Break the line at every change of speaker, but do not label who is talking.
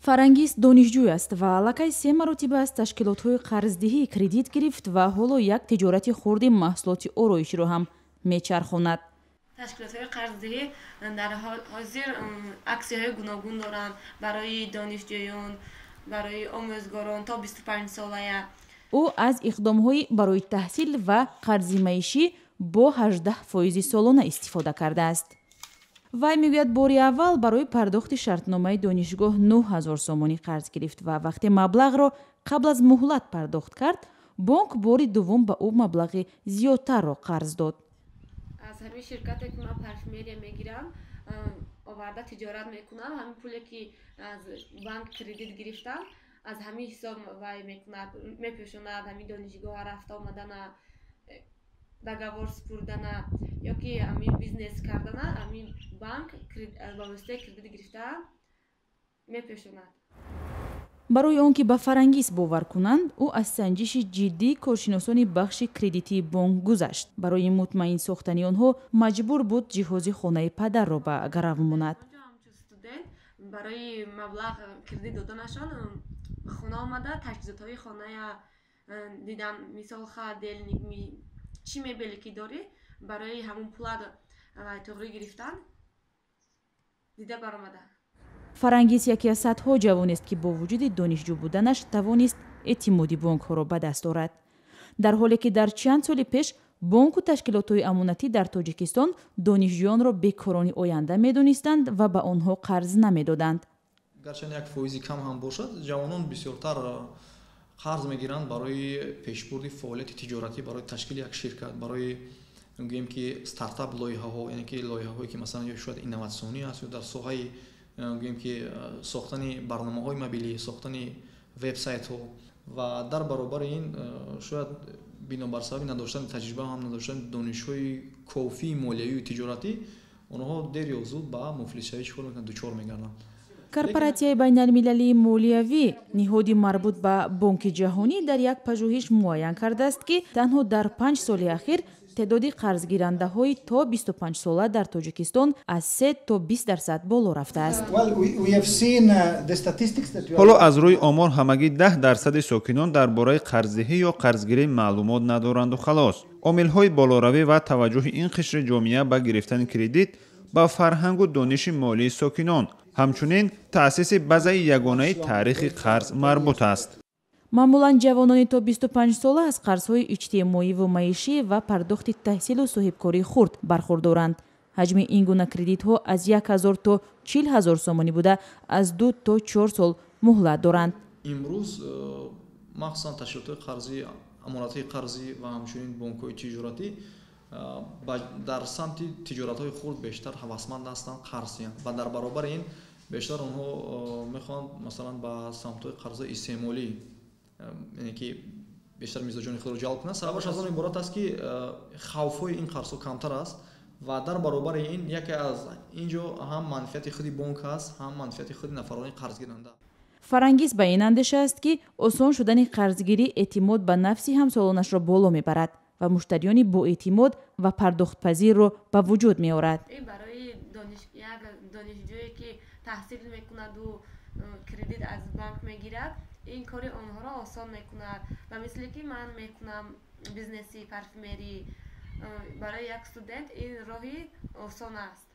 Фарангиз донишҷӯй аст ва аллакай се маротиба аз ташкилотҳои қарздиҳӣ кредит гирифт ва ҳоло як тиҷорати хурди маҳсулоти ороиширо ҳам мечархонад.
Ташкилотҳои қарздиҳӣ дар ҳозир аксияҳои гуногун доранд барои донишҷӯён, барои омӯзгорон то 25 солая.
Ӯ аз иқдомҳои барои таҳсил ва қарзи маишӣ бо 18 фоизи солона истифода кардааст. Вай мегӯяд, бори аввал барои пардохти шартномаи донишгоҳ 9000 сомонӣ қарз гирифт ва вақте маблағро қабл аз муҳлат пардохт кард, бонк бори дуввум ба ӯ маблағи зиёдтарро қарз дод.
Аз ҳамин ширкате, ки ман парфюмерия мегирам, оварда тиҷорат мекунам. Ҳамин пуле, ки аз банк кредит гирифтам, аз ҳамин ҳисоб вай мекунад, мепӯшонад ҳамин донишгоҳа рафта омадана, договор супурдана ё ки ҳамин бизнес кардана, ҳамин банк ба воситаи кредит гирифта мепӯшонад.
Барои он ки ба Фарангиз бовар кунанд, ӯ аз санҷиши ҷиддии коршиносони бахши кредитии бонк гузашт. Барои мутмаин сохтани онҳо маҷбур буд ҷиҳози хонаи падарро ба гарав монад.
Барои маблағ кредит доданашон хона омада, таҷҳизотҳои хоная дидам, мисол, холодильник, чӣ мебеле ки дорӣ, барои ҳамун пулат туғрӣ гирифтан дида баромада.
Фарангиз яке аз садҳо ҷавонест, ки бо вуҷуди донишҷӯ буданаш тавонист эътимоди бонкҳоро ба даст орад, дар ҳоле ки дар чанд соли пеш бонку ташкилотҳои амонатӣ дар Тоҷикистон донишҷӯёнро бекорони оянда медонистанд ва ба онҳо қарз намедоданд.
Гарчанд як фоизи кам ҳам бошад, ҷавонон бисёртар қарз мегиранд барои пешбурди фаъолияти тиҷоратӣ, барои ташкили як ширкат, барои, гӯем ки, стартап лоиҳаҳо, яъне ки лоиҳаҳое, ки масалан ё шояд инноватсионӣ аст ё дар соҳаи, гӯем ки, сохтани барномаҳои мобилӣ, сохтани вебсайтҳо. Ва дар баробари ин, шояд бинобар сабаби надоштани таҷриба ҳам, надоштани донишҳои кофии молиявию тиҷоратӣ, онҳо дер ё зуд ба муфлисшавӣ чӣ кор мекунанд, дучор мегарданд.
Корпоратсияи байналмилалии молиявӣ, ниҳоди марбут ба Бонки Ҷаҳонӣ, дар як пажӯҳиш муайян кардааст, ки танҳо дар 5 соли ахир теъдоди қарзгирандаҳои то 25 сола дар Тоҷикистон аз 3 то 20% боло рафтааст.
Ҳоло аз рӯи омор ҳамагӣ 10 дарсади сокинон дар бораи қарздиҳӣ ё қарзгирӣ маълумот надоранду халос. Омилҳои болоравӣ ва таваҷҷӯҳи ин қишри ҷомеа ба гирифтани кредит ба фарҳангу дониши молии сокинон, ҳамчунин таъсиси базаи ягонаи таърихи қарз марбут аст.
Маъмулан ҷавонони то 25 сола аз қарзҳои иҷтимоиву маишӣ ва пардохти таҳсилу соҳибкории хурд бархурдоранд. Ҳаҷми ин гуна кредитҳо аз 1000 то 40 000 сомонӣ буда, аз 2 то 4 сол муҳлат доранд.
Имрӯз махсусан ташкилотҳои қарзӣ, амонатҳои қарзӣ ва ҳамчунин бонкҳои тиҷоратӣ дар самти тиҷоратҳои хурд бештар ҳавасманд ҳастанд қарз диҳанд ва дар баробари ин бештар онҳо мехоҳанд, масалан, ба самтҳои қарзҳои истеъмолӣ, яъне ки бештар мизоҷони худро ҷалб кунанд. Сабабаш аз он иборат аст, ки хавфҳои ин қарзҳо камтар аст ва дар баробари ин яке аз ин ҷо ҳам манфиати худи бонк ҳаст, ҳам манфиати худи нафарони қарзгиранда.
Фарангиз ба ин андеша аст, ки осон шудани қарзгирӣ эътимод ба нафси ҳамсолонашро боло мебарад ва муштариёни боэътимод ва пардохтпазирро ба вуҷуд меорад.
Барои як донишҷӯе, ки таҳсил мекунаду кредит аз банк мегирад, ин кори онҳоро осон мекунад. Ба мисле ки ман мекунам бизнеси парфюмерӣ, барои як студент ин роҳи осон аст.